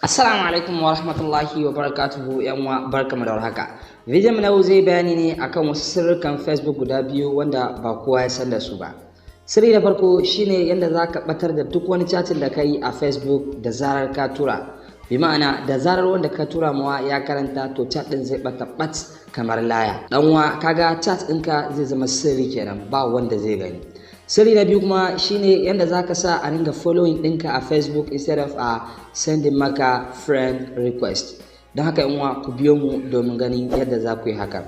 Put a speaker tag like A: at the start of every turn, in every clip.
A: Assalamu alaikum wa rahmatullahi wa barakatuhu. Yan uwa, barkamu da warhaka. Bidiyon mu na yau zai bayani ne akan wasu sirrukan Facebook guda biyu wanda ba kowa ya san da su ba. Sirri na farko shine yadda za ka batar da duk wani chatting da ka yi a Facebook da zarar ka tura. Bi ma'ana, da zarar wanda ka tura mawa ya karanta, to chat din zai bata bat kamar laya. Dan uwa, kaga chat ɗinka zai zama sirri kenan, ba wanda zai gani. Sirri na biyu kuma shine yadda za ka sa a ringa following ɗinka a Facebook instead of a sending maka friend request. Don haka yan uwa, ku biyo mu domin ganin yadda za ku yi haka.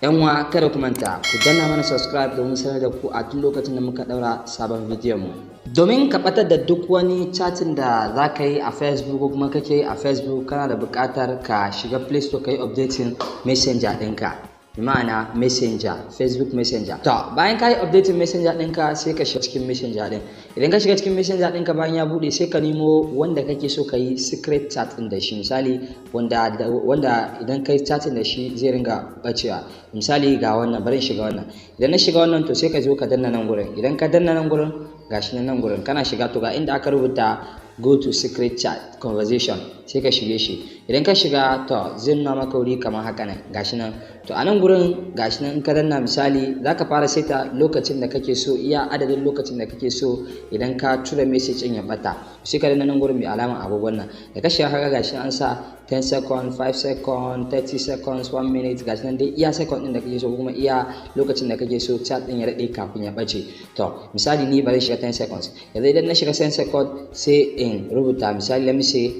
A: Yan uwa, kada ku manta ku danna mana subscribe domin sanar da ku a duk lokacin da muka daura sabon bidiyon mu. Domin ka batar da duk wani chatting da za ka yi a Facebook ko kuma kake yi a Facebook, kana da buƙatar ka shiga Play Store ka yi updating Messenger ɗinka, ma'ana Messenger, Facebook Messenger. To, bayan ka yi updating Messenger ɗinka, sai ka shiga cikin Messenger ɗin. Idan ka shiga cikin Messenger ɗinka, bayan ya buɗe, sai ka nemo wanda kake so ka yi secret chat ɗin da shi. Misali, wanda idan ka yi chatting da shi zai ringa bacewa. Misali, ga wannan, bari shiga wannan. Idan na shiga wannan, to sai ka zo ka danna nan gurin. Idan ka danna nan gurin, gashi nan gurin, kana shiga, to ga inda aka rubuta "Go to secret chat conversation", sai ka shige shi. Idan ka shiga, to zai nuna maka wuri kamar haka nan, gashi nan. To, a nan gurin, gashi nan, in ka danna, misali, zaka fara saita lokacin da kake so, iya adadin lokacin da kake so idan ka tura message ɗin ya bata. Sai ka danna nan gurin mai alaman agogon nan. Da ka shiga, kaga gashi an sa 10 second, 5 second, 30 seconds, 1 minute, gashi nan dai, iya second ɗin da kake so kuma iya lokacin da kake so chat ɗin ya daɗe kafin ya bace. To, misali, ni bari shiga 10 seconds. Yanzu idan na shiga 10 second, sai in rubuta, misali, let me say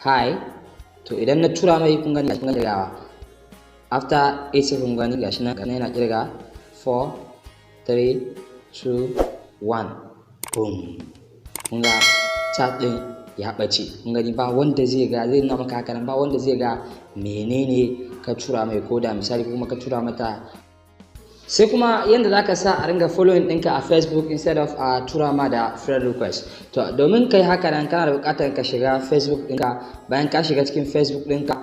A: "hi". To, idan na tura mai, kun gani, kun gani, after 8 seconds, kun gani, gashi nan yana kirga 4, 3, 2, 1, boom! Kun ga chat ɗin ya ɓace. Kun gani, ba wanda zai ga, zai nuna maka haka nan, ba wanda zai ga menene ka tura mai koda, misali, kuma ka tura mata. Sai kuma yadda za ka sa a ringa following ɗinka a Facebook instead of a tura ma da friend request. To, domin kai haka nan, kana da buƙatar ka shiga Facebook ɗinka. Bayan ka shiga cikin Facebook ɗinka,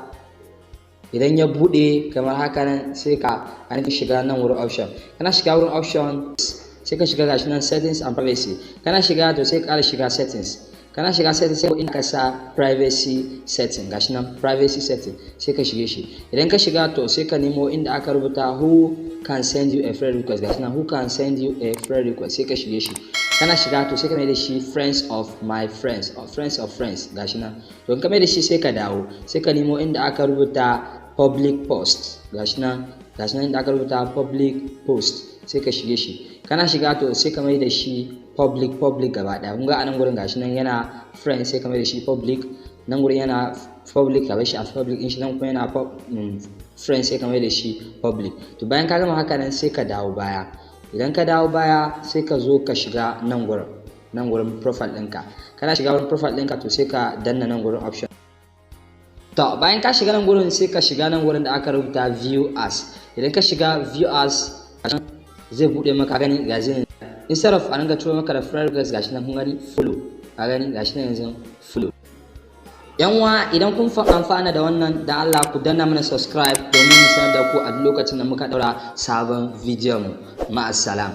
A: idan ya buɗe kamar haka nan, sai ka ainihin shiga nan wurin option. Kana shiga wurin option, sai ka shiga, gashi nan, settings and privacy. Kana shiga, to sai ka ƙara shiga settings. Kana shiga settings, sai in ka sa privacy setting, gashi nan, privacy setting, sai ka shige shi. Idan ka shiga, to sai ka nemo inda aka rubuta "Who can send you a friend request". Gashi nan, "Who can send you a friend request", sai ka shige shi. Kana shiga, to sai ka mai da shi friends of my friends or friends of friends, gashi nan. To, in ka mai da shi, sai ka dawo, sai ka nemo inda aka rubuta "Public post". Gashi nan, gashi nan, inda aka rubuta "Public post", sai ka shige shi. Kana shiga, to sai ka mai da shi public, public gaba ɗaya. Kun ga a nan gurin, gashi nan yana friends, sai ka mai da shi public. Nan gurin yana public, ka bar shi a public din shi. Nan kuma yana friends, sai ka mai da shi public. To, bayan ka gama haka nan, sai ka dawo baya. Idan ka dawo baya, sai ka zo ka shiga nan gurin, nan gurin profile ɗinka. Kana shiga wurin profile ɗinka, to sai ka danna nan gurin option. To, bayan ka shiga nan gurin, sai ka shiga nan gurin da aka rubuta "View as". Idan ka shiga "View as", zai buɗe maka. Gani, gashi, instead of a ringa turo maka da friend request, gashi nan, kun gani, follow. Ka gani, gashi nan yanzu follow. Yan uwa, idan kun amfana da wannan, da Allah ku danna mana subscribe domin mu sanar da ku a duk lokacin da muka daura sabon bidiyon mu. Ma'assalam.